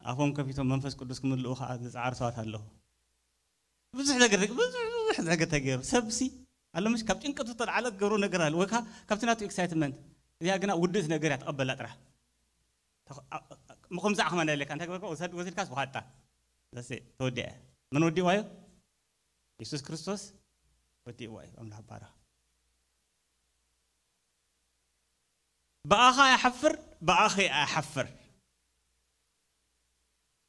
ኣፎም ከፊቶም መንፈስ ቅዱስ ክምልኡ ከዓ ዝፀዓሩ ሰባት ኣለዉ። ብዙሕ ነገር ብዙሕ ነገር ተገይሩ። ሰብሲ ኣለምሽ ካብ ጭንቀቱ ተልዓለ ገሩ ነገር ኣለ ወይ ከዓ ካብቲ ናቱ ኤክሳይትመንት። እዚኣ ግና ውድእት ነገር እያ፣ ተቐበላ ጥራሕ። ምኹም ዝዓኽመና የለካ እንታይ ግበርካ ወሰድ ወሲድካስ ውሃጣ። ዘሴ ተወዲኣ። መን ወዲእዋዮ? የሱስ ክርስቶስ ወዲእዋ እዩ። ኣምላኽ ባረኽ። ብኣኻ ኣይሓፍር፣ ብኣኺ ኣይሓፍር።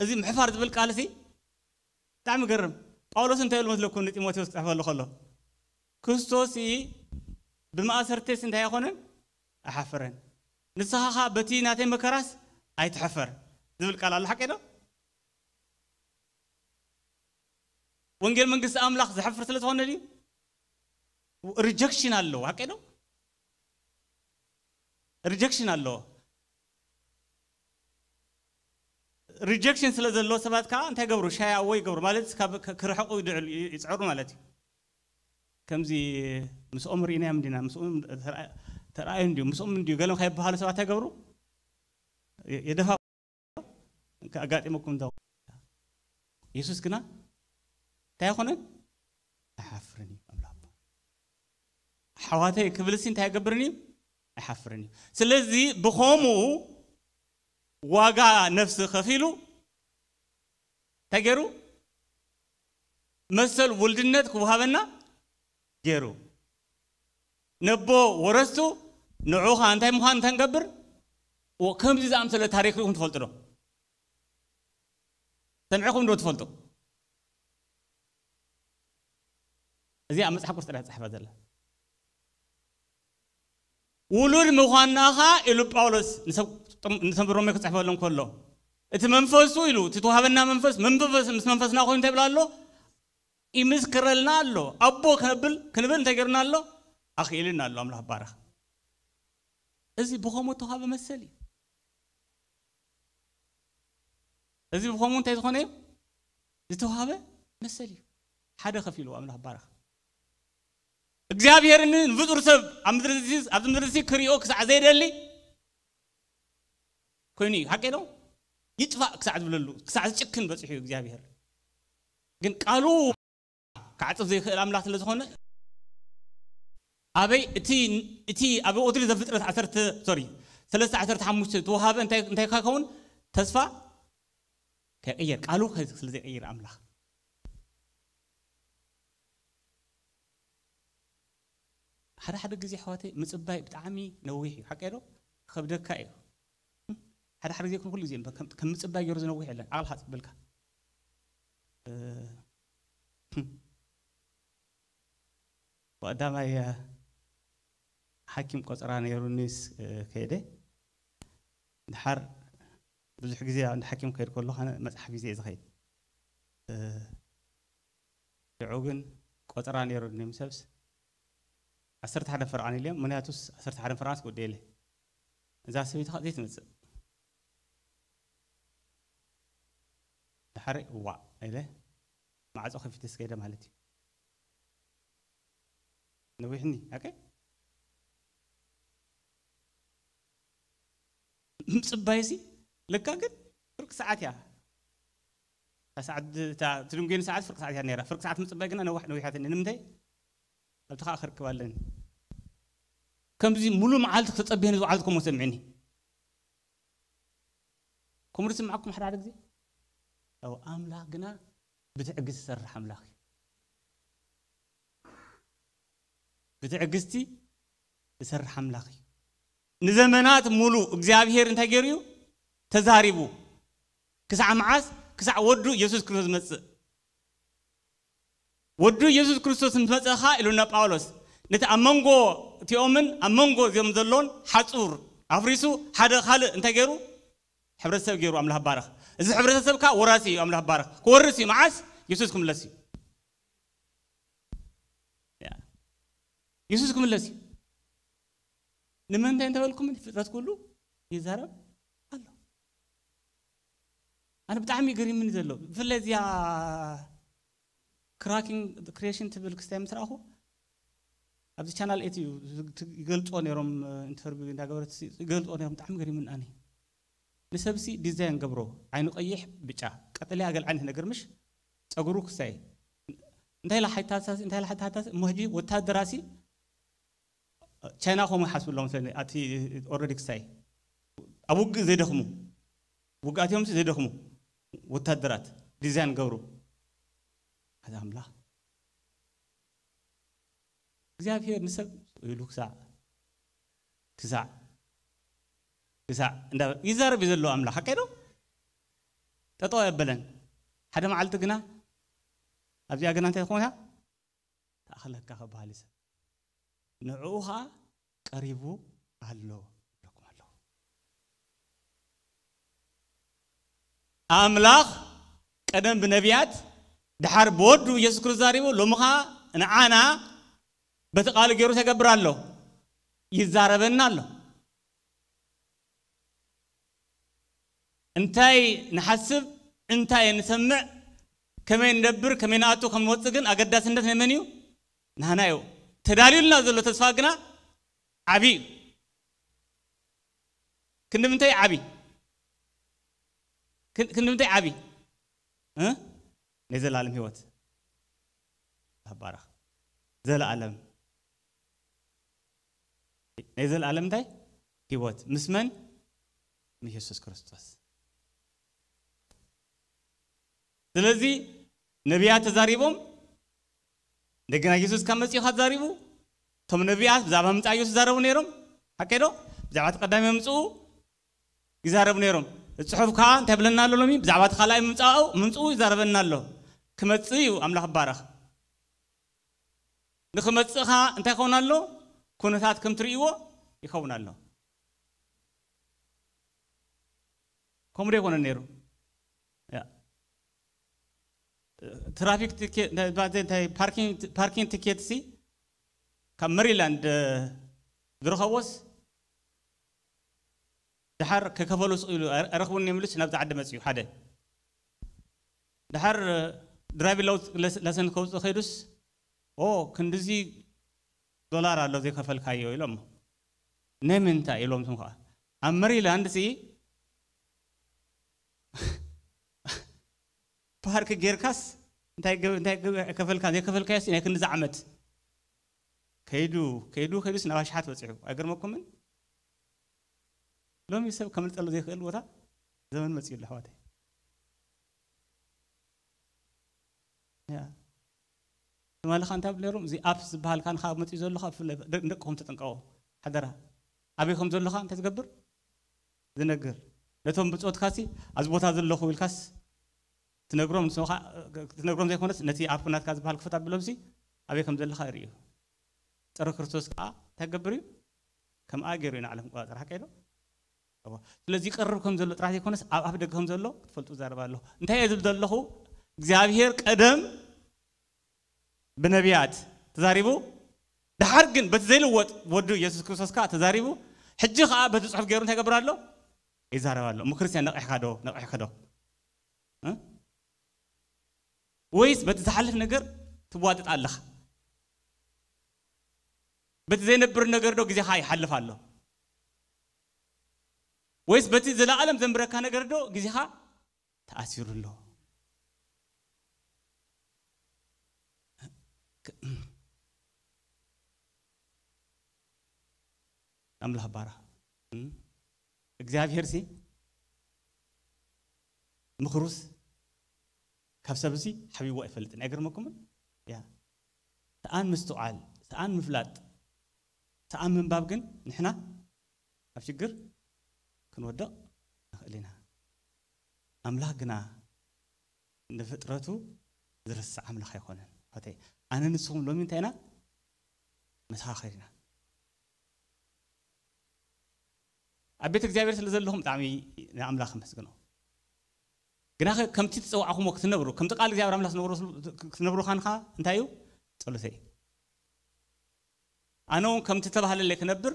እዚ ምሕፋር ዝብል ቃል እዚ ብጣዕሚ ገርም። ጳውሎስ እንታይ ኢሉ መስለኩም ንጢሞቴዎስ ክጽሕፈሉ ከሎ? ክርስቶስ ብማእሰርቴስ እንታይ ኣይኮነን ኣይሓፍርን። ንስኻ ኸኣ በቲ ናተይ መከራስ ኣይትሕፈር ዝብል ቃል ኣሎ። ሓቂ ዶ? ወንጌል መንግስቲ ኣምላኽ ዘሕፍር ስለ ዝኾነ ድዩ? ሪጀክሽን ኣለዎ። ሓቂ ዶ? ሪጀክሽን ኣለዎ። ሪጀክሽን ስለ ዘለዎ ሰባት ከዓ እንታይ ገብሩ? ሻያ ወይ ገብሩ ማለት ካብ ክ- ክርሕቁ ይድዕሉ ይ- ይፅዕሩ ማለት እዩ። ከምዚ ምስኦም ርኢናዮም እንዲና ምስኦም ተረኣዮም እንዲዩ ምስኦም እንዲዩ ገለም ከይበሃሉ ሰባት እንታይ ገብሩ? የ- የደፋ ኣጋጢመኩም እንተ የሱስ ግና እንታይ ኣይኮነን ኣይሓፍርን እዩ ኣምላኽ ሓዋተይ ክብልሲ እንታይ ኣይገብርን እዩ ኣይሓፍርን እዩ ስለዚ ብኸምኡ ዋጋ ነፍሲ ከፊሉ እንታይ ገይሩ መሰል ውልድነት ክወሃበና ገይሩ ነቦ ወረስቱ ንዑኻ እንታይ ምዃን እንተንገብር ከምዚ ዝኣምሰለ ታሪክ ሪእኹም ትፈልጡ ዶ ሰምዕኹም ዶ ትፈልጡ እዚ ኣብ መፅሓፍ ቅዱስ ጥራሕ ዝፅሕፈ ዘላ ውሉድ ምዃንና ኸዓ ኢሉ ጳውሎስ ንሰብ ሮሜ ክፅሕፈሎም ከሎ እቲ መንፈሱ ኢሉ እቲ ተዋሃበና መንፈስ መንፈስ ምስ መንፈስና ኮይኑ እንታይ ይብል ኣሎ ይምስክረልና ኣሎ ኣቦ ከብል ክንብል እንታይ ገርና ኣሎ ኣኽኢልና ኣሎ ኣምላኽ ባረኽ እዚ ብኸምኡ ተዋሃበ መሰል እዩ እዚ ብኸምኡ እንታይ ዝኾነ እዩ ዝተዋሃበ መሰል እዩ ሓደ ከፊሉ ኣምላኽ ባረኽ እግዚኣብሔር ንፍጡር ሰብ ኣብ ምድሪ ኣብዚ ምድሪ ክሪኦ ክሳዕ ዘይደሊ ኮይኑ እዩ ሓቂ ዶ ይጥፋእ ክሳዕ ዝብለሉ ክሳዕ ዝጭክን በፂሑ እዩ እግዚኣብሔር ግን ቃሉ ክዓፅፍ ዘይክእል ኣምላኽ ስለ ዝኾነ ኣበይ እቲ እቲ ኣብ ኦትሪ ዘፍጥረት ዓሰርተ ሶሪ ሰለስተ ዓሰርተ ሓሙሽተ ተዋሃበ እንታይ እንታይ ከኸውን ተስፋ ከይቀየር ቃሉ ስለ ዘይቀይር ኣምላኽ ሓደ ሓደ ግዜ ኣሕዋተይ ምፅባይ ብጣዕሚ ነዊሕ እዩ ሓቀ ዶ ከብደካ እዩ ሓደ ሓደ ግዜ ኩሉ ግዜ ከም ምፅባይ ገይሩ ዝነዊሕ የለን ዓቕልካ ፅብልካ ብቐዳማይ ሓኪም ቆፀራ ነይሩኒስ ከይደ ድሓር ብዙሕ ግዜ እንደ ሓኪም ከይድ ከሎ መፅሓፍ ግዜ ዝኸይድ ሽዑ ግን ቆፀራ ነይሩ ድኔም ሰብስ ዓሰርተ ሓደ ፈርቓን ኢልዮም ምክንያቱስ ዓሰርተ ሓደ ፈርቓንስ ክወደ ኢለ እዛ ሰበይቲ ከዓ ዘይትመፅእ ድሓረ ዋዕ ኢለ ማዕፆ ከፊተ ስከይደ ማለት እዩ ነዊሕኒ ኣቀ ምፅባይሲ ለካ ግን ፍርቂ ሰዓት እያ ሰዓት ትድንጉየኒ ሰዓት ፍርቂ ሰዓት እያ ነራ ፍርቂ ሰዓት ምፅባይ ግና ነዋሕ ነዊሓትኒ ንምንታይ ኣብቲ ከዓ ክርክብ ኣለኒ ከምዚ ሙሉ መዓልቲ ክተፀብየኒ ዝውዓልቲ ከምኡ ሰምዕኒ ከምኡ ዝስምዓኩም ሓደ ሓደ ግዜ ኣምላኽ ግና ብትዕግስቲ ዝሰርሕ ኣምላኽ እዩ ብትዕግስቲ ዝሰርሕ ኣምላኽ እዩ ንዘመናት ሙሉ እግዚኣብሄር እንታይ ገይሩ እዩ ተዛሪቡ ክሳዕ መዓስ ክሳዕ ወዱ የሱስ ክርስቶስ ዝመፅእ ወዱ የሱስ ክርስቶስ ምስ መፀኻ ኢሉና ጳውሎስ ነቲ ኣብ መንጎ እቲኦምን ኣብ መንጎ እዚኦም ዘሎን ሓፁር ኣፍሪሱ ሓደ ካልእ እንታይ ገይሩ ሕብረተሰብ ገይሩ ኣምላኽ ባረኽ እዚ ሕብረተሰብ ከዓ ወራሲ እዩ ኣምላኽ ባረኽ ክወርስ እዩ መዓስ የሱስ ክምለስ እዩ የሱስ ክምለስ እዩ ንምንታይ እንተበልኩም ፍጥረት ኩሉ ይዛረብ ኣሎ ኣነ ብጣዕሚ ገሪምኒ ዘሎ ብፍላይ እዚኣ ክራኪንግ ክሬሽን ትብል ክስታይ ምስ ረኣኹ ኣብዚ ቻናል ኤት እዩ ይገልፅዎ ነይሮም ኢንተርቪው እንዳገበረት ይገልፅዎ ነይሮም ብጣዕሚ ገሪምኒ ኣነ ንሰብሲ ዲዛይን ገብሮ፣ ዓይኑ ቀይሕ፣ ብጫ፣ ቀጠልያ፣ ገለ ዓይነት ነገር፣ ምሽ ጸጉሩ ክሳይ እንታይ ኢላ ሓይታታሲ እንታይ ኢላ ሓይታታሲ እሞ ሕጂ ወታደራሲ ቻይና ከምኡ ይሓስቡ ኣለዉ። ኣቲ ኦረዲ ክሳይ ኣብ ውግእ ዘይደኽሙ፣ ውግኣት እዮም ዘይደኽሙ፣ ወታደራት ዲዛይን ገብሩ። ኣዚ ኣምላኽ እግዚኣብሔር ንሰብ ኢሉ ክሳዕ ክሳዕ ክሳዕ እንዳ ይዛረብ እዩ ዘሎ ኣምላኽ፣ ሓቀይ ዶ? ጠጠው ኣየበለን። ሓደ መዓልቲ ግና ኣብዚኣ ግና እንታይ ትኾን እያ? ተኣኽለካ ክበሃል እዩ ሰብ። ንዕኡ ኸዓ ቀሪቡ ኣሎ ይብለኩም ኣለኹ። ኣምላኽ ቀደም ብነቢያት ድሓር ብወዱ ኢየሱስ ክርስቶስ ዛሪቡ፣ ሎሚ ኸዓ ንዓና በቲ ቃሉ ገይሩ ተገብር ኣሎ፣ ይዛረበና ኣሎ። እንታይ ንሓስብ፣ እንታይ ንሰምዕ፣ ከመይ ንነብር፣ ከመይ ንኣቱ ከም ንወፅእ ግን ኣገዳስነት ናይ መን እዩ? ናህና እዩ። ተዳልዩልና ዘሎ ተስፋ ግና ዓብዪ እዩ። ክንዲ ምንታይ ዓብዪ? ክን- ክንዲ ምንታይ ዓብዪ? እ? ናይ ዘላለም ህይወት። ኣባረኽ። ዘላለም ናይ ዘላለም እንታይ? ህይወት ምስ መን? ምስ ኢየሱስ ክርስቶስ። ስለዚ ነቢያት ተዛሪቦም፣ እንደገና ኢየሱስ ካብ መጺኡ ካብ ተዛሪቡ፣ እቶም ነቢያት ብዛዕባ ምምጻእ ኢየሱስ ይዛረቡ ነይሮም። ሓቀይ ዶ? ብዛዕባ እቲ ቀዳማይ ምምጽኡ ይዛረቡ ነይሮም። እቲ ጽሑፍ ከኣ እንታይ ይብለና ኣሎ ሎሚ? ብዛዕባ እቲ ካልኣይ ምምጻኡ ምምጽኡ ይዛረበና ኣሎ። ክመጽእ እዩ። ኣምላኽ ይባረኽ። ንኽመጽእ ከኣ እንታይ ይኸውን ኣሎ? ኩነታት ከም ትርእይዎ ይኸውን ኣሎ። ከምኡ ዶ ይኮነን ነይሩ? ያ። ትራፊክ ቲኬት፣ እንታይ፣ እንታይ፣ ፓርኪንግ፣ ፓርኪንግ ቲኬት ሲ ካብ መሪላንድ ዝረኸቦስ ድሓር ከከፈሉ ስቕ ኢሉ ኣረ- ኣረኽቡኒ ምልስ ናብዚ ዓዲ መፅዩ ሓደ ድሓር ድራይቪ ላይሰንስ ከውፅእ ከይዱስ ኦ ክንድዚ ዶላር ኣሎ ዘይከፈልካዮ ኢሎም ናይ ምንታይ ኢሎም ስም ከዓ ኣብ መሪላንድ ሲ ፓርክ ጌርካስ እንታይ ገብ- እንታይ ገብ- ከፈልካ ዘይከፈልካዮስ ናይ ክንድዚ ዓመት ከይዱ ከይዱ ከይዱስ ናብ ኣሽሓት በፂሑ ኣይገርመኩምን ሎሚ ሰብ ከምልጠሉ ዘይክእል ቦታ ዘመን መፅኡ ኣሎ ኣሕዋተይ ትማሊ ከ እንታይ ብ ነሮም እዚ ኣፕስ ዝበሃል ከ ንካ መፅኡ ዘሎ ከ ብፍላይ ንደቅኹም ተጠንቀቑ ሓደራ ኣበይ ከም ዘሎ ከ እንታይ ዝገብር ዝነግር ነቶም ብፆትካ ሲ ኣብዚ ቦታ ዘለኹ ኢልካስ ትነግሮም ንስኻ ትነግሮም ዘይኮነስ ነቲ ኣፕ ናትካ ዝበሃል ክፈት ኣቢሎም ሲ ኣበይ ከም ዘለኻ ይርእዩ ፀረ ክርስቶስ ከዓ እንታይ ክገብር እዩ ከምኣ ገይሩ እዩ ንዓለም ክቆፃፀር ሓቀ ዶ ስለዚ ይቀርብ ከም ዘሎ ጥራሕ ዘይኮነስ ኣብ ኣፍ ደገ ከም ዘሎ ክትፈልጡ ዛረብ ኣለኹ እንታይ እየ ዝብል ዘለኹ እግዚኣብሄር ቀደም ብነቢያት ተዛሪቡ ድሓር ግን በቲ ዘይልወጥ ወዱ ኢየሱስ ክርስቶስ ከዓ ተዛሪቡ ሕጂ ከዓ በቲ ፅሑፍ ገይሩ እንታይ ገብር ኣሎ ይዛረብ ኣሎ እሞ ክርስቲያን ነቂሕካ ዶ ነቂሕካ ዶ እ? ወይስ በቲ ዝሓልፍ ነገር ትዋጥጥ ኣለኻ በቲ ዘይነብር ነገር ዶ ግዜኻ ይሓልፍ ኣሎ ወይስ በቲ ዘለኣለም ዘንብረካ ነገር ዶ ግዜኻ ተኣሲሩ ኣሎ ኣምላኽ ባራ እግዚኣብሔር ሲ ምኽሩስ ካብ ሰብ ሲ ሓቢቡ ኣይፈልጥን ኣይገርመኩምን ያ ሰኣን ምስትውዓል ሰኣን ምፍላጥ ሰኣን ምንባብ ግን ንሕና ኣብ ሽግር ክንወድቕ ንኽእል ኢና ኣምላኽ ግና ንፍጥረቱ ዝርስዕ ኣምላኽ ኣይኮነን ፋተይ ኣነ ንስኹም ሎሚ እንታይ ኢና መሳኻኸር ኢና ኣብ ቤት እግዚኣብሔር ስለ ዘለኹም ብጣዕሚ ንኣምላኽ ኣመስግኖ ግና ከምቲ ትፀዋዕኹሞ ክትነብሩ ከምቲ ቃል እግዚኣብሔር ኣምላኽ ክትነብሩ ካንኻ እንታይ እዩ ፀሎተይ ኣነ እውን ከምቲ ተባህለለይ ክነብር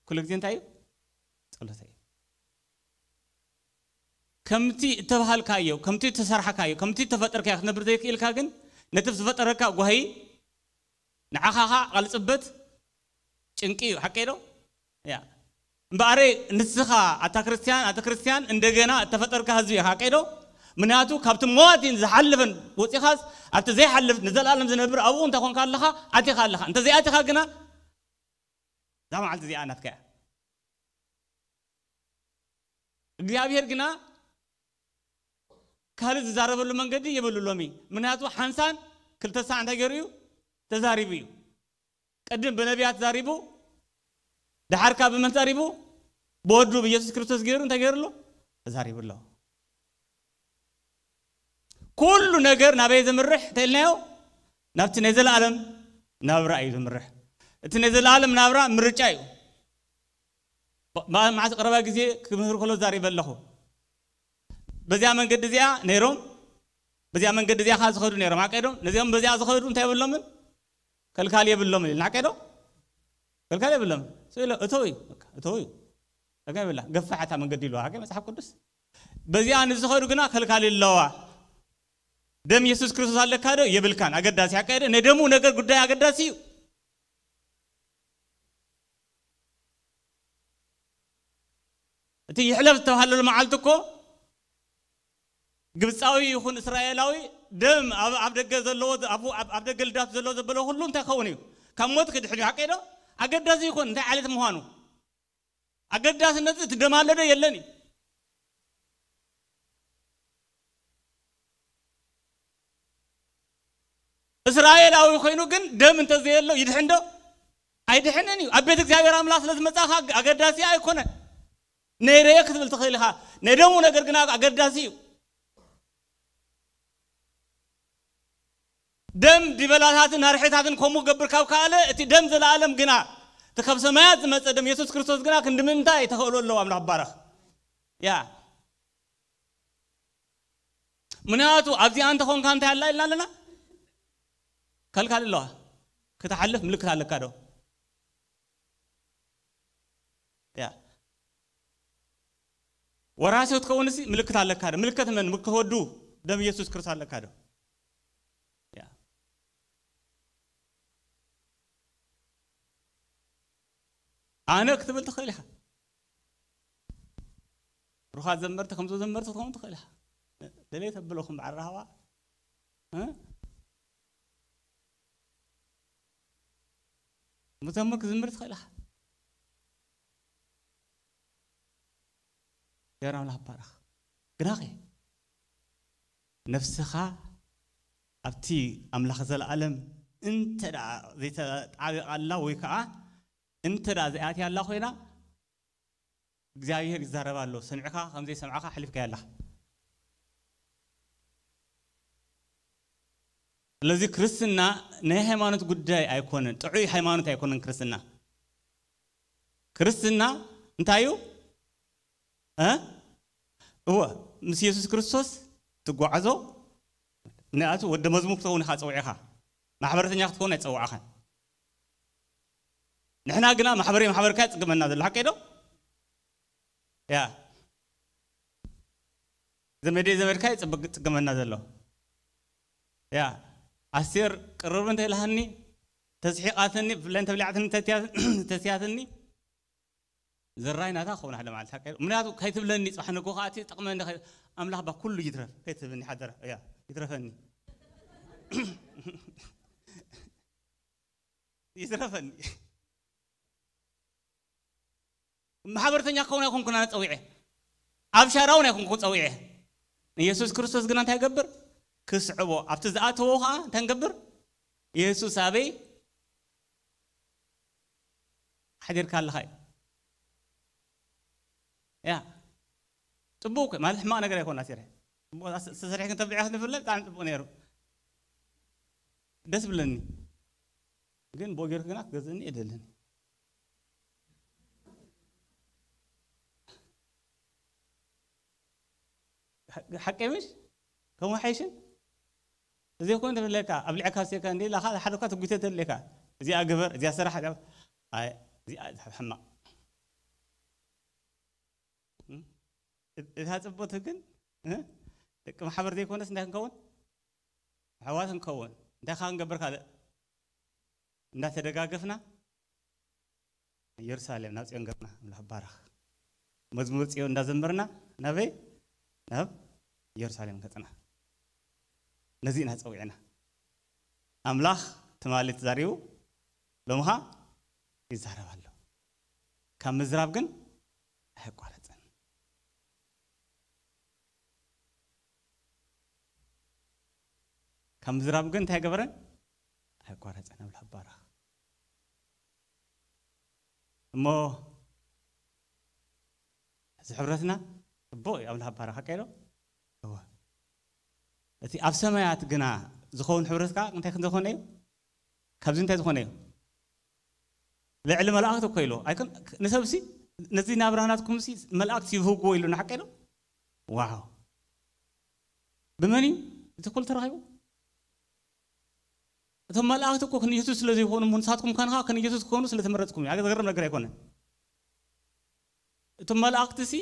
ኩሉ ግዜ እንታይ እዩ ፀሎተይ ከምቲ እተባሃልካዮ ከምቲ እተሰርሓካዮ ከምቲ እተፈጠርካዮ ክትነብር ዘይክኢልካ ግን ነቲ ዝፈጠረካ ጓሂ ንዓኻ ኸዓ ቃል ፅበት ጭንቂ እዩ ሓቀይ ዶ ያ እምበኣረይ ንስኻ ኣታ ክርስትያን፣ ኣታ ክርስትያን እንደገና እተፈጠርካ ህዝቢ ኢኻ፣ ቀይዶ? ምክንያቱ ካብቲ ሞዋትን ዝሓልፍን ወፂኻስ ኣብቲ ዘይሓልፍ ንዘለኣለም ዝነብር ኣብኡ እንተ ኮንካ ኣለኻ፣ ኣቲኻ ኣለኻ። እንተ ዘይኣቲኻ ግና እዛ መዓልቲ እዚኣ ናትካ እያ። እግዚኣብሔር ግና ካልእ ዝዛረበሉ መንገዲ የብሉ ሎሚ። ምክንያቱ ሓንሳን ክልተ ሳዕ እንታይ ገይሩ እዩ? ተዛሪቡ እዩ። ቅድም ብነቢያት ዛሪቡ፣ ደሓርካ ብመን ዛሪቡ? ብወዱ ብኢየሱስ ክርስቶስ ገይሩ እንታይ ገይሩ ኣሎ? ተዛሪቡ ኣሎ። ኩሉ ነገር ናበይ ዘምርሕ እንተኢልናዮ፣ ናብቲ ናይ ዘለኣለም ናብራ እዩ ዘምርሕ። እቲ ናይ ዘለኣለም ናብራ ምርጫ እዩ። ብ-፣ ብ-፣ መዓስ ቀረባ ግዜ ክምህር ከሎ ዛሪበ ኣለኹ። በዚኣ መንገዲ እዚኣ ነይሮም፣ በዚኣ መንገዲ እዚኣ ኸዓ ዝኸዱ ነይሮም። ሓቀ ዶ? ነዚኦም በዚኣ ዝኸዱ እንታይ የብሎምን? ከልካሊ የብሎምን ኢልና። ሓቀ ዶ? ከልካሊ የብሎምን። ስኢሎ እተው እዩ፣ በቃ፣ እተው እዩ። ከልካሊ የብላ። ገፋሕ እታ መንገዲ ኢልዋ። ሓቀ መጽሓፍ ቅዱስ። በዚኣ ንዝኸዱ ግና ከልካሊ ኣለዋ። ደም ኢየሱስ ክርስቶስ ኣለካ ዶ? የብልካን። ኣገዳሲ ሓቀ ዶ? ናይ ደሙ ነገር ጉዳይ ኣገዳሲ እዩ። እቲ ይሕለፍ ዝተባህለሉ መዓልቲ እኮ ግብፃዊ ይኹን እስራኤላዊ ደም ኣብ፣ ኣብ ደገ ዘለዎ፣ ኣብ፣ ኣብ፣ ኣብ ደገ ልዳቱ ዘለዎ ዘበለ ኩሉ እንታይ ክኸውን እዩ? ካብ ሞት ክድሕን እዩ። ሓቀይ ዶ? ኣገዳሲ ይኹን እንታይ ዓይነት ምዃኑ ኣገዳስነት እቲ ደም ኣሎ ዶ የለን እዩ። እስራኤላዊ ኮይኑ ግን ደም እንተዘየሎ ይድሕን ዶ? ኣይድሕንን እዩ። ኣብ ቤት እግዚኣብሔር ኣምላኽ ስለ ዝመጻኻ ኣገዳሲ ኣይኮነን። ነይረየ ክትብል ትኽእል ኢኻ። ናይ ደሙ ነገር ግና ኣገዳሲ እዩ። ደም ዲበላታትን ኣርሒታትን ከምኡ ገብር ካብ ከኣለ፣ እቲ ደም ዘለኣለም ግና፣ እቲ ካብ ሰማያት ዝመጸ ደም የሱስ ክርስቶስ ግና ክንዲ ምንታይ ተኽእሎ ኣለዎ ኣምላኽ ባረኽ። ያ። ምክንያቱ ኣብዚኣ እንተኾንካ እንታይ ኣላ ኢልና ኣለና? ከልካል ኣለዋ። ክትሓልፍ ምልክት ኣለካ ዶ? ያ። ወራሲ ክትከውንሲ ምልክት ኣለካ ዶ? ምልክት መን? ምልክት ወዱ ደም ኢየሱስ ክርስቶስ ኣለካ ዶ? ያ። ኣነ ክትብል ትኽእል ኢኻ። ብሩኻት ዘመርቲ ከምዞ ዘመርቲ ክትኸውን ትኽእል ኢኻ። ደለይ ተብለኹም በዓል ራህዋ። እ? መዘሙር ክዝምር ትኽእል ኢኻ። እግዚኣብሔር ኣምላኽ ይባረኽ። ግናኸ ነፍስኻ ኣብቲ ኣምላኽ ዘለኣለም እንተ ደኣ ዘይተጣበቓላ ወይ ከዓ እንተ ደኣ ዘይኣትያላ ኮይና እግዚኣብሔር ይዛረብ ኣሎ። ሰሚዕኻ ከም ዘይሰማዕኻ ኣሕሊፍካዮ ኣለኻ። ስለዚ ክርስትና ናይ ሃይማኖት ጉዳይ ኣይኮነን፣ ጥዑይ ሃይማኖት ኣይኮነን ክርስትና። ክርስትና እንታይ እዩ? እ? እወ፣ ምስ የሱስ ክርስቶስ ትጓዓዞ። ምክንያቱ ወዲ መዝሙር ክትኸውን ኢኻ ጸዊዕኻ፣ ማሕበረተኛ ክትከውን ኣይጸዋዕኻን። ንሕና ግና ማሕበረይ ማሕበርካ ይጽግመና ዘሎ፣ ሓቀይ ዶ? ያ። ዘመደይ ዘመድካ ይጽብግ-፣ ይጽግመና ዘሎ። ያ። ኣስቴር ቅርብ እንተ ኢልሃኒ፣ ተስሒቓትኒ፣ ብፍላይ እንተ ብሊዓትኒ፣ ተትያ-፣ ተስያትኒ፣ ዝራይ ናታ ክኸውን ሓደ መዓልቲ፣ ሓቀይ ዶ? ምክንያቱ ከይትብለኒ፣ ጽባሕ ንግሆ ከኣ እቲ ጠቕመኒ ከይ-፣ ኣምላኽ ባ ኩሉ ይትረፍ፣ ከይትብለኒ ሓደራ። ያ፣ ይትረፈኒ። ይትረፈኒ። ማሕበርተኛ ክኸውን ኣይኮንኩን ኣነ ጸዊዐ። ኣብ ሻራ እውን ኣይኮንኩን ጸዊዐ። ንየሱስ ክርስቶስ ግና እንታይ ይገብር? ክስዕቦ። ኣብቲ ዝኣተዎ ኸዓ እንታይ ንገብር? የሱስ ኣበይ ሓዲርካ ኣለኻ እዩ። ያ። ጽቡቕ እኮ፣ ማለት ሕማቕ ነገር ኣይኮን ኣሲረ። ጽቡቕ ኣስ-፣ ዝተሰርሐ ክንተብልዐ ክንፍለ ብጣዕሚ ጽቡቕ ነይሩ። ደስ ብለኒ። ግን ብኡ ጌርኩ ግና ክገዝእኒ እየ ደለኒ። ሓ-፣ ሓቀይ ምሽ? ከምኡ ሓይሽን? እዚ ይኹን ተብለካ፣ ኣብሊዕካ ሴካ እንዲ ኢላኻ፣ ሓደ እኳ ትጉተት ኣለካ። እዚኣ ግበር፣ እዚኣ ስራሕ፣ እዚኣ፣ ኣይ፣ እዚኣ ሕማቕ። እም? እታ ጽቡቕቲ ግን፣ እ? ደቂ ማሕበር ዘይኮነስ እንታይ ክንከውን? ኣሕዋት ክንከውን። እንታይ ኸ ክንገብር ካልእ? እንዳተደጋገፍና ኢየሩሳሌም ናብ ጽዮን ገጽና ኣምላኽ ባረኽ። መዝሙር ጽዮን እንዳዘመርና ናበይ? ናብ ኢየሩሳሌም ገጽና። ነዚ ኢና ጸዊዕና። ኣምላኽ ትማሊ ተዛሪቡ፣ ሎምኻ ይዛረብ ኣሎ። ካብ ምዝራብ ግን ኣየቋረጸን። ካብ ምዝራብ ግን እንታይ ገበረን? ኣየቋረጸን። ኣምላኽ ባረኽ። እሞ እዚ ሕብረትና ጽቡቕ እዩ፣ ኣምላኽ ባረኻ ቀይሮ። እወ። እቲ ኣብ ሰማያት ግና ዝኸውን ሕብረት ከኣ እንታይ ክንዘኾነ እዩ? ካብዚ እንታይ ዝኾነ እዩ? ልዕሊ መላእክት እኮ ኢሉ ኣይኮን ንሰብሲ፣ ነዚ ናብራ ናትኩምሲ መላእክት ይብህግዎ ኢሉ ንሓቀ ኢሉ። ዋው። ብመን እዩ እቲ ኩሉ ተረኺቡ? እቶም መላእክት እኮ ክንየሱስ ስለ ዘይኮኑ እሞ ንሳትኩም ከንኻ ክንየሱስ ክኾኑ ስለ ተመረጽኩም እዩ። ዘገርም ነገር ኣይኮነን። እቶም መላእክትሲ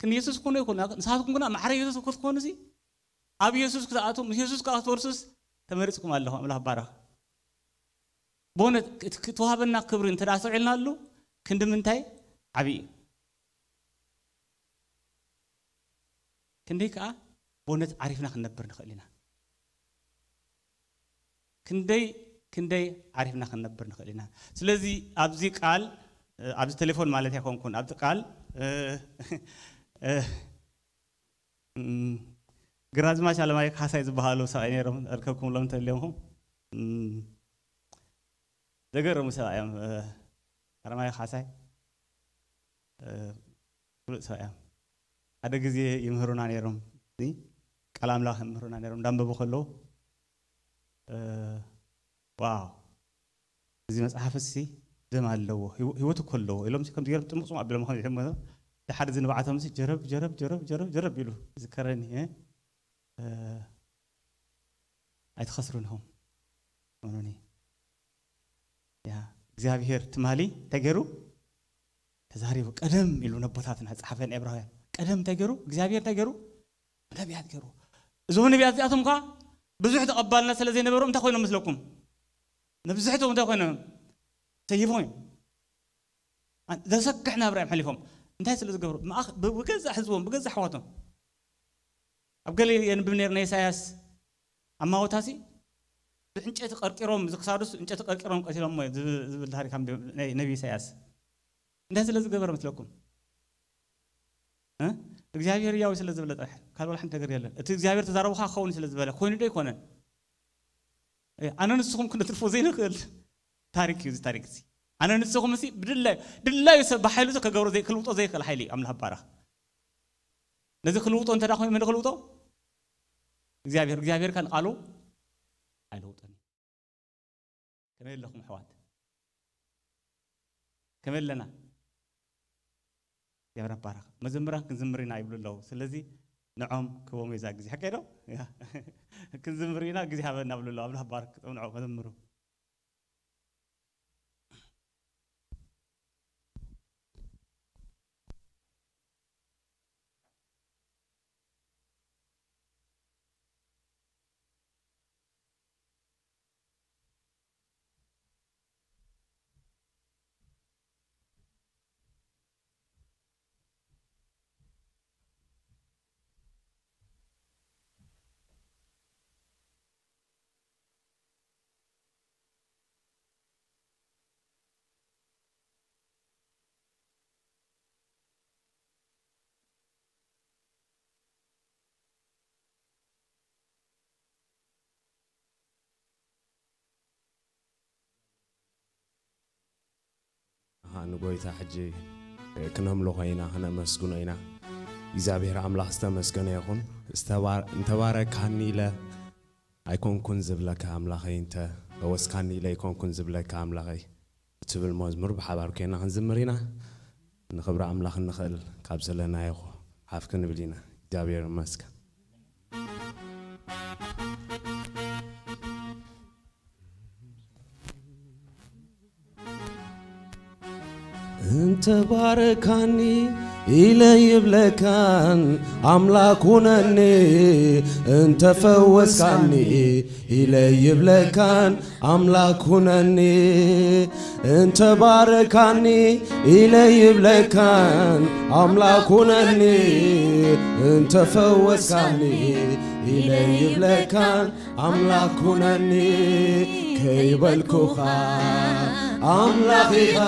ክንየሱስ ክኾኑ ይኮኑ፣ ንሳትኩም ግና ማዕረ የሱስ ክትኮኑሲ፣ ኣብ የሱስ ክትኣትዉ፣ ምስ የሱስ ከዓ ክትወርሱስ ተመሪጽኩም ኣለኹም። ኣምላኽ ባረኽ። ብእውነት እቲ ክትወሃበና ክብሪ እንተ ደኣ ኣስተውዒልናሉ ክንዲ ምንታይ ዓብዪ እዩ። ክንደይ ከዓ ብእውነት ዓሪፍና ክንነብር ንኽእል ኢና። ክንደይ ክንደይ ዓሪፍና ክንነብር ንኽእል ኢና። ስለዚ ኣብዚ ቃል፣ እ፣ ኣብዚ ቴሌፎን ማለት ኣይኮንኩን፣ ኣብዚ ቃል፣ እ፣ እ፣ እም፣ ግራዝማች ኣለማየ ካሕሳይ ዝበሃሉ ሰብኣይ ነይሮም፣ እርከብኩምሎም እንተልዮምኹም። እም፣ ዘገርሙ ሰብኣይ እዮም። እ፣ ኣለማየ ካሕሳይ፣ እ፣ ፍሉጥ ሰብኣይ እዮም። ሓደ ግዜ ይምህሩና ነይሮም። እዚ ቃል ኣምላኽ ይምህሩና ነይሮም። እንዳንበቡ ከለዉ፣ እ፣ ዋው፣ እዚ መጽሓፍሲ ደም ኣለዎ፣ ህይወ-፣ ህይወት እኮ ኣለዎ ኢሎም ከምዚ ገይሮም ጥምጥም ኣቢሎም ከም ዝሕመኑ፣ ድሓር እዚ ንባዕቶምሲ ጀረብ፣ ጀረብ፣ ጀረብ፣ ጀረብ፣ ጀረብ ይብሉ። ይዝከረኒ፣ እ፣ እ፣ ኣይትኸስሩን ኢኹም። እመኑኒ። ያ፣ እግዚኣብሄር ትማሊ እንታይ ገይሩ? ተዛሪቡ። ቀደም ኢሉ ነቦታትና ጸሓፈ ንዕብራውያን። ቀደም እንታይ ገይሩ? እግዚኣብሄር እንታይ ገይሩ? ነቢያት ገይሩ። እዞም ነቢያት እዚኣቶም ከኣ ብዙሕ ተቐባልነት ስለ ዘይነበሮም እንታይ ኮይኖም መስለኩም? ነብዝሕቶም እንታይ ኮይኖም? ሰይፎም እዮም። ኣን-፣ ዘሰክሕ ናብራ እዮም ሓሊፎም። እንታይ ስለ ዝገብሩ? መኣኽ-፣ ብ-፣ ብገዛእ ህዝቦም፣ ብገዛእ ኣሕዋቶም። ኣብ ገለ የንብብ ነይርና ኢሳያስ ኣማወታሲ ብዕንጨይቲ ቀርቂሮም፣ ዝክሳዱስ ዕንጨይቲ ቀርቂሮም ቀቲሎሞ ዝብ-፣ ዝብል ታሪክ ኣንቢብ ናይ ነቢ ኢሳያስ። እንታይ ስለ ዝገበረ መስለኩም? እ? እግዚኣብሔር ያው ስለ ዝበለ ጥራሕ፣ ካልእ ወላ ሓንቲ ነገር የለን። እቲ እግዚኣብሔር ተዛረቡኻ ክኸውን ስለ ዝበለ፣ ኮይኑ ዶ ኣይኮነን? እ፣ ኣነ ንስኹም ክንትርፎ ዘይንኽእል ታሪክ እዩ እዚ ታሪክ እዚ። ኣነ ንስኹም እሲ ብድላዩ፣ ድላዩ ሰብ ብሓይሉ ከገብሮ ዘይ-፣ ክልውጦ ዘይክእል ሓይሊ እዩ ኣምላኽ ባረኽ። ነዚ ክልውጦ እንተ ደኣ ኮይኑ መን ክልውጦ? እግዚኣብሔር። እግዚኣብሔር ከ ንቃሉ ኣይልውጦን እዩ። ከመይ ኣለኹም ኣሕዋት? ከመይ ኣለና? እግዚኣብሔር ኣባረኽ። መዘምራን ክንዝምር ኢና ይብሉ ኣለዉ። ስለዚ ንዖም ክቦም እዛ ግዜ። ሓቀይ ዶ? ያ። ክንዝምር ኢና፣ ግዜ ሃበና ይብሉ ኣለዉ። ኣምላኽ ባርክ። ንዖም መዘምሩ። ኣሃ፣ ንጎይታ ሕጂ ክነምልኾ ኢና፣ ክነመስግኖ ኢና። እግዚኣብሔር ኣምላኽ ዝተመስገነ ይኹን። ዝተባ-፣ እንተባረካኒ ኢለ ኣይኮንኩን ዝብለካ ኣምላኸይ፣ እንተ ፈወስካኒ ኢለ ኣይኮንኩን ዝብለካ ኣምላኸይ እትብል መዝሙር ብሓባር ኮይና ክንዝምር ኢና። ንኽብሪ ኣምላኽ እንኽእል ካብ ዘለናዮ ሓፍ ክንብል ኢና። እግዚኣብሔር ይመስገን። እንተ ባረካኒ ኢለ ይብለካን ኣምላክ ሁነኒ፣ እንተፈወስካኒ ኢለ ይብለካን ኣምላክ ሁነኒ፣ እንተባረካኒ ኢለ ይብለካን ኣምላክ ሁነኒ፣ እንተፈወስካኒ ኢለ ይብለካን ኣምላክ ኩነኒ ከይበልኩኻ፣ ኣምላኽ ኢኻ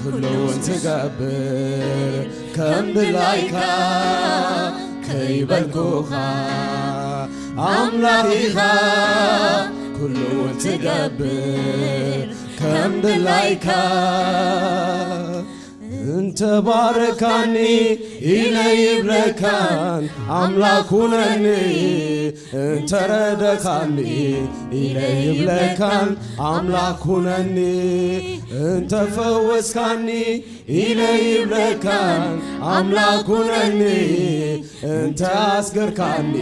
ኩሉ እውን ትገብር ከም ድላይካ ከይበልኩኻ፣ ኣምላኽ ኢኻ ኩሉ እውን ትገብር ከም ድላይካ። እንተባረካኒ ኢለ ይብለካን ኣምላክ ኩነኒ፣ እንተረደካኒ ኢለ ይብለካን ኣምላክ ኩነኒ፣ እንተፈወስካኒ ኢለ ይብለካን ኣምላክ ኩነኒ፣ እንተ ኣስገርካኒ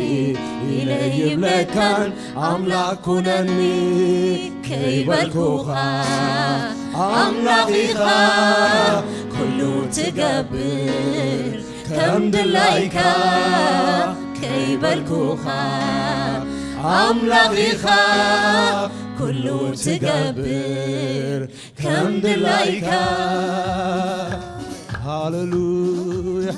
ኢለ ይብለካን ኣምላክ ኩነኒ ከይበልኩኻ፣ ኣምላኽ ኢኻ ኩሉ ትገብር ከም ድላይካ ከይበልኩኻ፣ ኣምላኽ ኢኻ ኩሉ ትገብር ከም ድላይካ። ሃሌሉያ።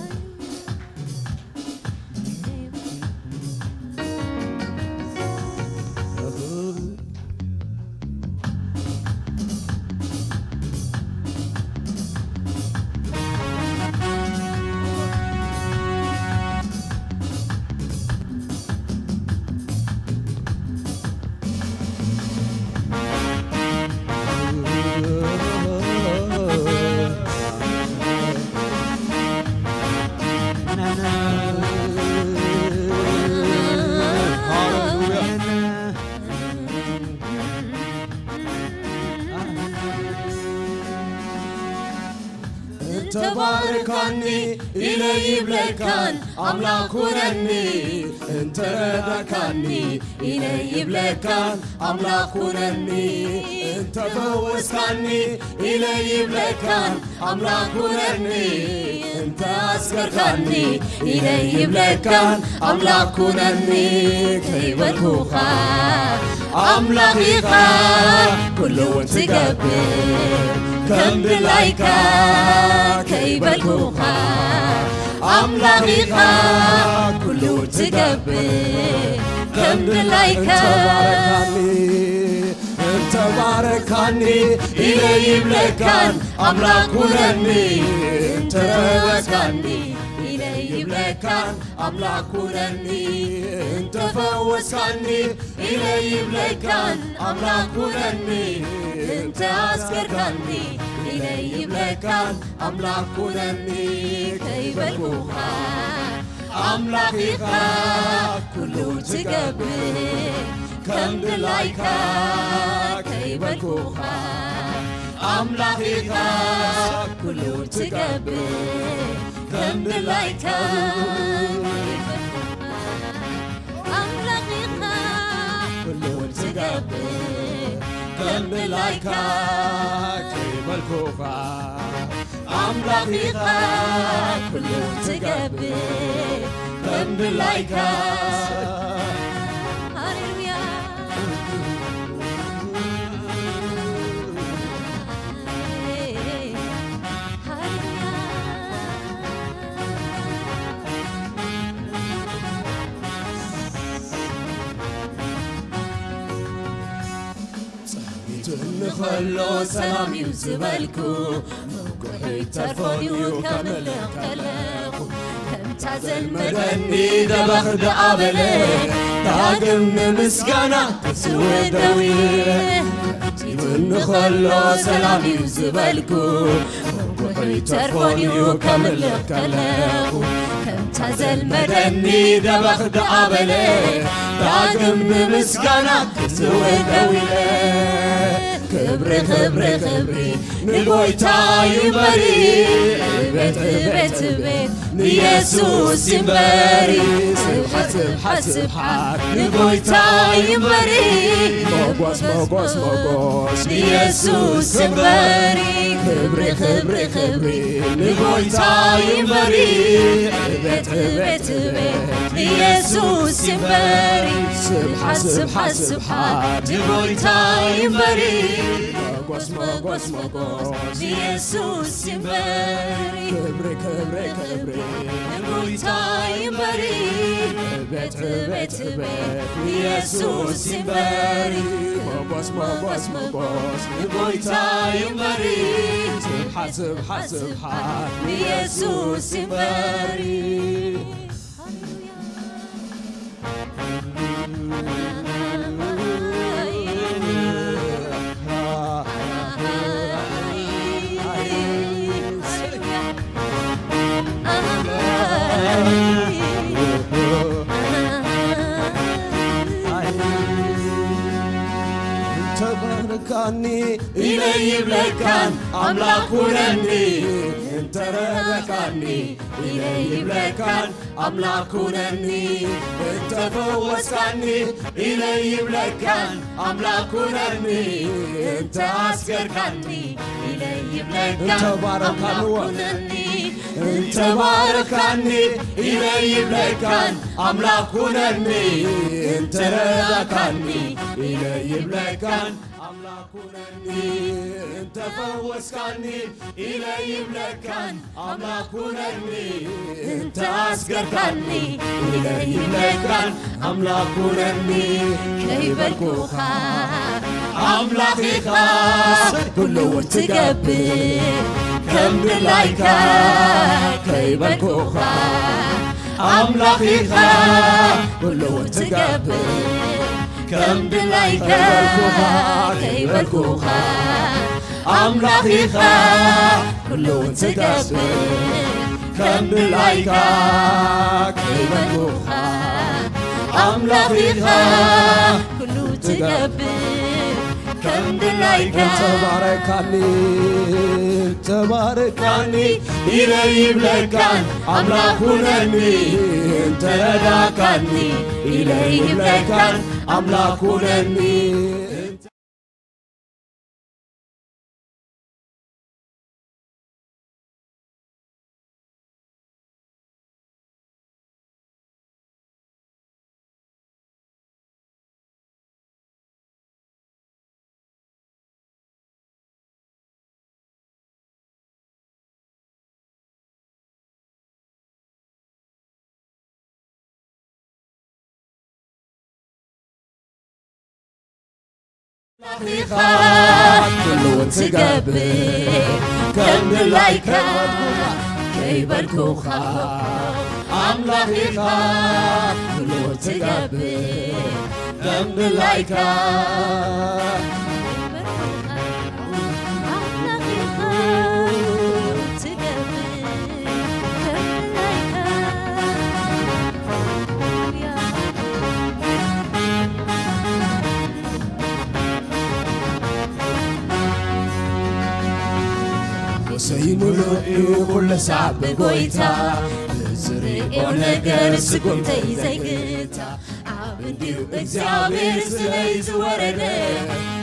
እንተባረካኒ ኢለ ይብለካን ኣምላኽ ኩነኒ፣ እንተረዳካኒ ኢለ ይብለካን ኣምላኽ ኩነኒ፣ እንተፈወስካኒ ኢለ ይብለካን ኣምላኽ ኩነኒ፣ እንተ ኣስገርካኒ ኢለ ይብለካን ኣምላኽ ኩነኒ ከይበልኩኻ፣ ኣምላኽ ኢኻ ኩሉ እውን ትገብር ከም ድላይካ ከይበልኩኻ፣ ኣምላኽ ኢኻ ኩሉ እውን ትገብር ከም ድላይካ። እንተባረካኒ፣ እንተባረካኒ ኢለ ይብለካን ኣምላኽ ኩነኒ፣ እንተረበካኒ ኢለ ይብለካን ኣምላኽ ኩነኒ፣ እንተፈወስካኒ ኢለ ይብለካን ኣምላኽ ኩነኒ፣ እንተ ኣስገርካኒ ኢለ ይብለካን ኣምላኽ ኩነኒ ከይበልኩኻ፣ ኣምላኽ ኢኻ ኩሉ ትገብር ከም ድላይካ ከይበልኩኻ፣ ኣምላኽ ኢኻ ኩሉ ትገብር ከም ድላይካ። ኣምላኽ ኢኻ ኩሉ ትገብር ከም ድላይካ ከይበልኩኻ፣ ኣምላኽ ኢኻ ኩሉ ትገብር ከም ድላይካ። ሃሌሉያ። ጸኒቱ እንኸሎ ሰላም እዩ ዝበልኩ፣ መጉሒ ተርፎን እዩ ከምልኽ ከለኹ። ከምታ ዘልመደኒ ደበኽ ደኣ በለ፣ ዳግም ንምስጋና ክስውእ ደው ኢለ። ጸኒቱ እንኸሎ ሰላም እዩ ዝበልኩ፣ መጉሒ ተርፎን እዩ ከምልኽ ከለኹ። ከምታ ዘልመደኒ ደበኽ ደኣ በለ፣ ዳግም ንምስጋና ክስውእ ደው ኢለ። ክብሪ፣ ክብሪ፣ ክብሪ ንጎይታ ይበሪ። ቤት ቤት ቤት ንየሱስ ይንበሪ። ስብሓት ስብሓት ስብሓት ንጎይታ ይንበሪ። ሞጎስ ሞጎስ ሞጎስ ንየሱስ ይንበሪ። ክብሪ ክብሪ ክብሪ ንጎይታ ይንበሪ። ቤት ቤት ቤት ንየሱስ ይንበሪ። ስብሓት ስብሓት ስብሓት ንጎይታ ይንበሪ። ሞጎስ ሞጎስ ሞጎስ ንየሱስ ይንበሪ። ክብሪ ክብሪ ክብሪ ንጎይታ ይንበሪ። ቤት ቤት ቤት ንየሱስ ይንበሪ። ሞጎስ ሞጎስ ሞጎስ ንጎይታ ይንበሪ። ስብሓት ስብሓት ስብሓት ንየሱስ ይንበሪ። እንተባረካኒ ኢለ ይብለካን ኣምላኽ ኩነኒ፣ እንተረዳእካኒ ኢለ ይብለካን ኣምላኽ ኩነኒ፣ እንተፈወስካኒ ኢለ ይብለካን ኣምላኽ ኩነኒ፣ እንተኣስገርካኒ ኢለ ይብለካን እንተባረካንዎ ኣምላኽ ኩነኒ፣ እንተባረካኒ ኢለ ይብለካን ኣምላኽ ኩነኒ፣ እንተረዳእካኒ ኢለ ይብለካን ኣምላኽ ኩነኒ፣ እንተፈወስካኒ ኢለ ይብለካን ኣምላኽ ኩነኒ፣ እንተኣስገርካኒ ኢለ ይብለካን ኣምላኽ ኩነኒ። ከይበልኩኻ ኣምላኽ ኢኻ ኩሉ ትገብር፣ ከም ድላይካ ከይበልኩኻ ኣምላኽ ኢኻ ኩሉ ትገብር፣ ከም ድላይካ ከይበልኩኻ ኣምላኽ ኢኻ ኩሉ ትገብር፣ ከም ድላይካ ከይበልኩኻ ኣምላኽ ኢኻ ኩሉ ትገብር፣ ከም ድላይካ ተባረካኒ፣ ተባረካኒ ኢለ ይብለካን ኣምላኽ ኩነኒ፣ እንተረዳካኒ ኢለ ይብለካን ኣምላኽ ኩነኒ። ኣምላኽ ኢኻ ኩሉ ትገብር፣ ከም ድላይካ ከይበልኩኻ ኣምላኽ ኢኻ ኩሉ ትገብር፣ ከም ድላይካ ጎሰይ ምሉእ እዩ ኩሉ ሳዕ ብጎይታ፣ ብዝሪኦ ነገር ስጉምተይ ዘይግታ። ኣብ እንዲሁ እግዚኣብሔር ስለይ ዝወረደ፣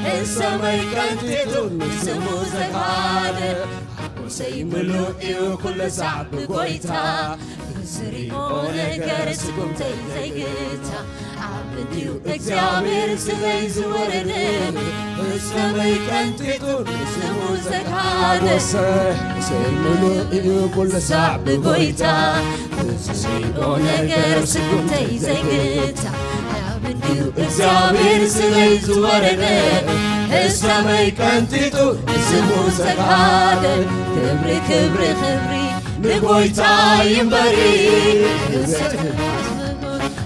ንሰማይ ቀንጢጡ ንስሙ ዘካደ። ሓጎሰይ ምሉእ እዩ ኩሉ ሳዕ ብጎይታ፣ ብዝሪኦ ነገር ስጉምተይ ዘይግታ። ኣብ እንዲሁ እግዚኣብሔር ስለይ ዝወረደ፣ ንሰማይ ቀንጢጡ ንስሙ ዘካደ። ሓጎሰይ ምሉእ እዩ ኩሉ ሳዕ ብጎይታ፣ ብዝሪኦ ነገር ስጉምተይ ዘይግታ። ኣብ እንዲሁ እግዚኣብሔር ስለይ ዝወረደ፣ ንሰማይ ቀንጢጡ ንስሙ ዘካደ። ክብሪ ክብሪ ክብሪ ንጎይታ ይንበሪ፣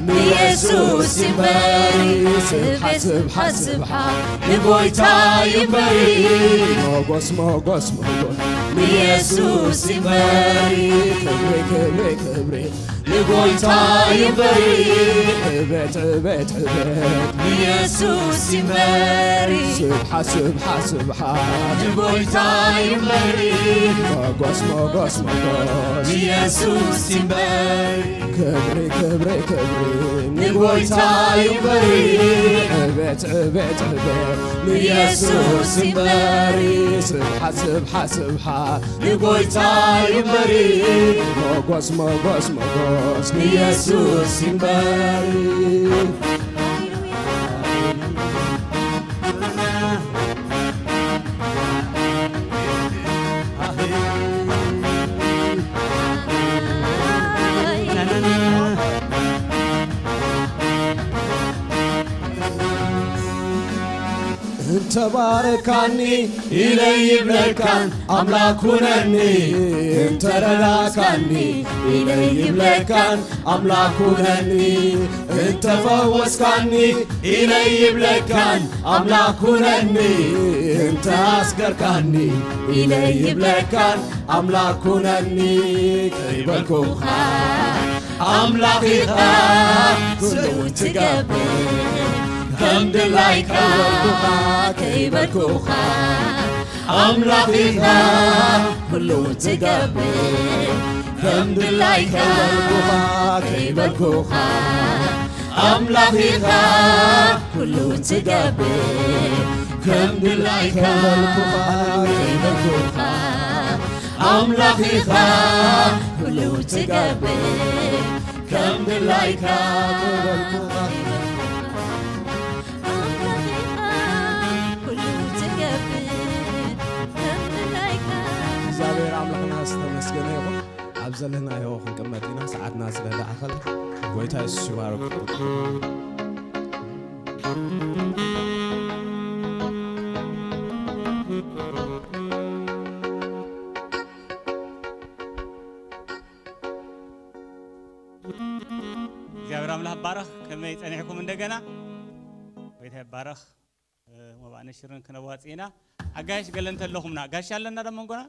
ንየሱስ ይንበሪ። ስብሓት ስብሓት ስብሓት ንጎይታ ይንበሪ፣ ሞጎስ ሞጎስ ሞጎስ ንየሱስ ይንበሪ። ክብሪ ክብሪ ክብሪ ንጎይታ ይንበሪ፣ ዕቤት ዕቤት ዕቤት ንየሱስ ይንበሪ። ስብሓት ስብሓት ስብሓት ንጎይታ ይንበሪ፣ ሞጎስ ሞጎስ ሞጎስ ኢየሱስ ይንበር። ክብሪ ክብሪ ክብሪ ንጎይታ ይንበር። ዕቤት ዕቤት ዕቤት ንኢየሱስ ይንበር። ስብሓት ስብሓት ስብሓት ንጎይታ ይንበር። ሞጎስ ሞጎስ ሞጎስ ንኢየሱስ ይንበር። እንተባረካኒ ኢለ ይብለካን ኣምላክ ኩነኒ፣ እንተረዳእካኒ ኢለ ይብለካን ኣምላክ ኩነኒ፣ እንተፈወስካኒ ኢለ ይብለካን ኣምላክ ኩነኒ፣ እንተኣስገርካኒ ኢለ ይብለካን ኣምላክ ኩነኒ። ከይበልኩኻ ኣምላኽ ኢኻ፣ ኩሉ ትገብር ከም ድላይካ። ከይበልኩኻ ኣምላኽ ኢኻ፣ ኩሉ ትገብር ከም ድላይካ። ከይበልኩኻ ኣምላኽ ኢኻ፣ ኩሉ ትገብር ከም ድላይካ። ከይበልኩኻ ኣምላኽ ኢኻ፣ ኩሉ ትገብር ከም ድላይካ። ከይበልኩኻ ኣምላኽ ኢኻ፣ ኩሉ ትገብር ከም ድላይካ። እግዚኣብሔር ኣምላኽና ዝተመስገነ ይኹን። ኣብ ዘለናዮ ክንቅመጥ ኢና፣ ሰዓትና ስለ ዝኣኸለ። ጎይታ የሱስ ይባረኩም። እግዚኣብሔር ኣምላኽ ባረኽ። ከመይ ጸኒሕኩም እንደገና? ጎይታ ይባረኽ። እ፣ መባእነ ሽርን ክነዋጽእ ኢና። ኣጋይሽ ገለ እንተለኹምና፣ ጋሽ ኣለና ዶ መንጎና?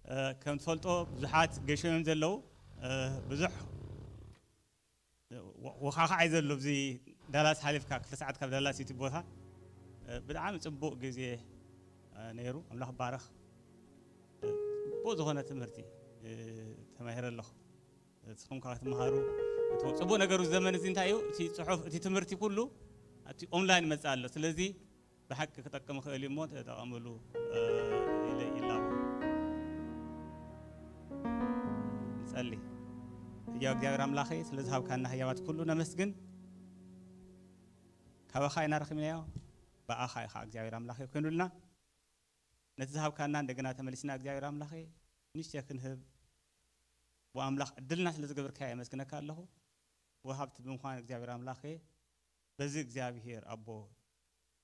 እ፣ ከም ትፈልጦ ብዙሓት ገሾም እዮም ዘለዉ። እ፣ ብዙሕ ወ-፣ ወኻኽዓይ ዘሎ ኣብዚ ዳላስ ሓሊፍካ ክልተ ሰዓት ካብ ዳላስ እዩ እቲ ቦታ። እ፣ ብጣዕሚ ጽቡቕ ግዜ፣ እ፣ ነይሩ። ኣምላኽ ባረኽ። እ፣ ጽቡቕ ዝኾነ ትምህርቲ፣ እ፣ ተማሂረ ኣለኹ። ንስኹም ከኣ ክትመሃሩ። እቲ ጽቡቕ ነገሩ ዘመን እዚ እንታይ እዩ? እቲ ጽሑፍ፣ እቲ ትምህርቲ ኩሉ ኣብቲ ኦንላይን ይመጽእ ኣሎ። ስለዚ ብሓቂ ክጠቅም ይኽእል እዩ እሞ ተጠቐምሉ፣ እ፣ ኢለ ይላቦ። ንጸሊ። ህያው እግዚኣብሔር ኣምላኸ፣ ስለ ዝሃብካና ህያባት ኩሉ ነመስግን። ካባኻ ኢና ረኺብናዮ፣ ብኣኻ ኢኻ እግዚኣብሔር ኣምላኸ ኮይኑልና። ነቲ ዝሃብካና እንደገና ተመሊስና እግዚኣብሔር ኣምላኸ፣ ንእሽተይ ክንህብ፣ ብኣምላኽ ዕድልና ስለ ዝገበርካዮ የመስግነካ ኣለኹ። ወሃብቲ ብምዃን እግዚኣብሔር ኣምላኸ፣ በዚ እግዚኣብሔር ኣቦ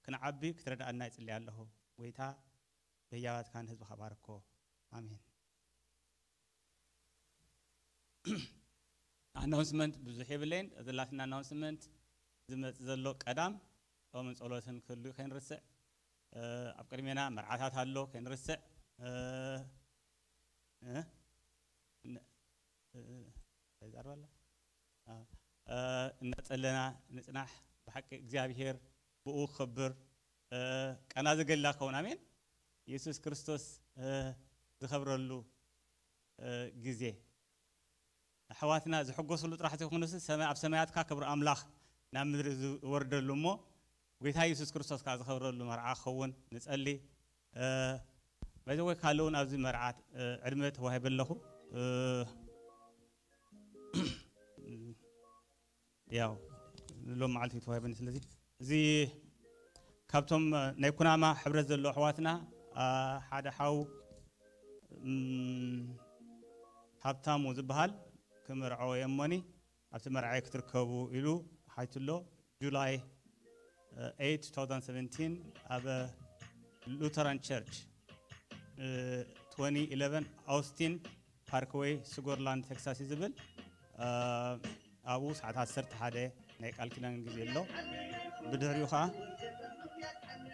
ክንዓቢ ክትረድኣና ይጽሊ ኣለኹ። ጎይታ፣ ብህያባትካ ንህዝብኻ ባርኮ። ኣሜን። ኣናውንስመንት ብዙሕ የብለይን። ዘላትና ኣናውንስመንት ዝመጽእ ዘሎ ቀዳም ጾምን ጸሎትን ክህሉ ከይንርስዕ። እ፣ ኣብ ቅድሜና መርዓታት ኣሎ ከይንርስዕ። እ፣ እ፣ ን-፣ እ፣ እ፣ ይዛረብ ኣላ? እ፣ እ፣ እናጸለና ንጽናሕ። ብሓቂ እግዚኣብሔር ብኡ ክኸብር፣ እ፣ ቀና ዘገላ ክኸውን። ኣሜን። የሱስ ክርስቶስ፣ እ፣ ዝኸብረሉ፣ እ፣ ግዜ። ኣሕዋትና ዝሕጎስሉ ጥራሕ ዘይኮነስ ሰማይ፣ ኣብ ሰማያትካ ክብሪ ኣምላኽ ናብ ምድሪ ዝወርደሉ እሞ ጎይታ የሱስ ክርስቶስ ከኣ ዝኸብረሉ መርዓ ክኸውን ንጸሊ። እ፣ ባይዘወይ ካልእ እውን ኣብዚ መርዓ፣ እ፣ ዕድመ ተዋሂበ ኣለኹ። እ፣ ያው ሎም መዓልቲ ተዋሂበኒ። ስለዚ እዚ ካብቶም ናይ ኩናማ ሕብረት ዘለዉ ኣሕዋትና፣ አ፣ ሓደ ሓው፣ እም፣ ሃብታሙ ዝበሃል ክምርዖ እየ እሞኒ ኣብቲ መርዓይ ክትርከቡ ኢሉ ሓቲቱ ኣሎ። ጁላይ፣ እ፣ ኤይት፣ ቱ ታውዘንድ ሰቨንቲን ኣብ ሉተራን ቸርች፣ እ፣ ትወኒ ኢለቨን ኣውስቲን ፓርክዌይ፣ ስጎርላንድ ቴክሳስ እዩ ዝብል። እ፣ ኣብኡ ሰዓት ዓሰርተ ሓደ ናይ ቃል ኪዳን ግዜ ኣሎ። ብድሕሪኡ ኸዓ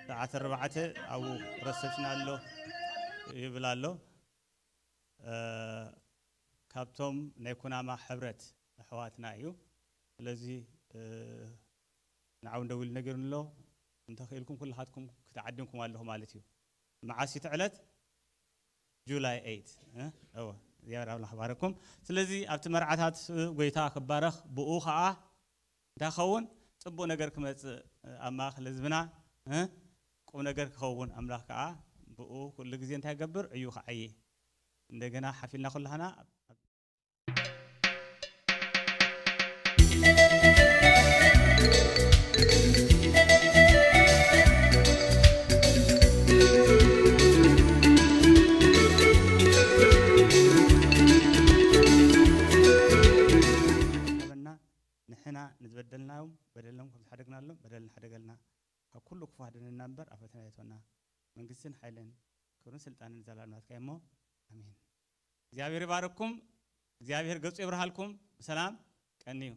ሰዓት ኣርባዕተ ኣብኡ ረሰፕሽን ኣሎ ይብል ኣሎ። እ፣ ካብቶም ናይ ኩናማ ሕብረት ኣሕዋትና እዩ። ስለዚ፣ እ፣ ንዓው እንደው ኢሉ ነጊሩኒ ኣሎ። እንተኽኢልኩም ኩልኻትኩም ክትዓድምኩም ኣለኹ ማለት እዩ። መዓስ እዩ እቲ ዕለት? ጁላይ ኤይት። እወ፣ እግዚኣብሔር ኣምላኽ ባረኩም። ስለዚ ኣብቲ መርዓታት ጎይታ ክባረኽ፣ ብኡ ኸዓ እንታይ ክኸውን? ጽቡቕ ነገር ክመጽእ፣ ኣብ ማእከል ህዝብና ቁም ነገር ክኸውን፣ ኣምላኽ ከዓ ብኡ ኩሉ ግዜ እንታይ ይገብር? ዕዩ ክዓዪ። እንደገና ሓፊልና ኩላህና ንሕና ንዝበደልናዮም በደሎም ከም ዝሓደግናሎም በደል ንሓደገልና፣ ካብ ኩሉ ክፉ ኣድነና እምበር ኣብ ፈተና የእትወና። መንግስትን ሓይልን ክብርን ስልጣንን ዘላለም ናትካ እሞ፣ ኣሜን። እግዚኣብሔር ይባርኩም። እግዚኣብሔር ገጹ የብርሃልኩም። ብሰላም ቀንዩ።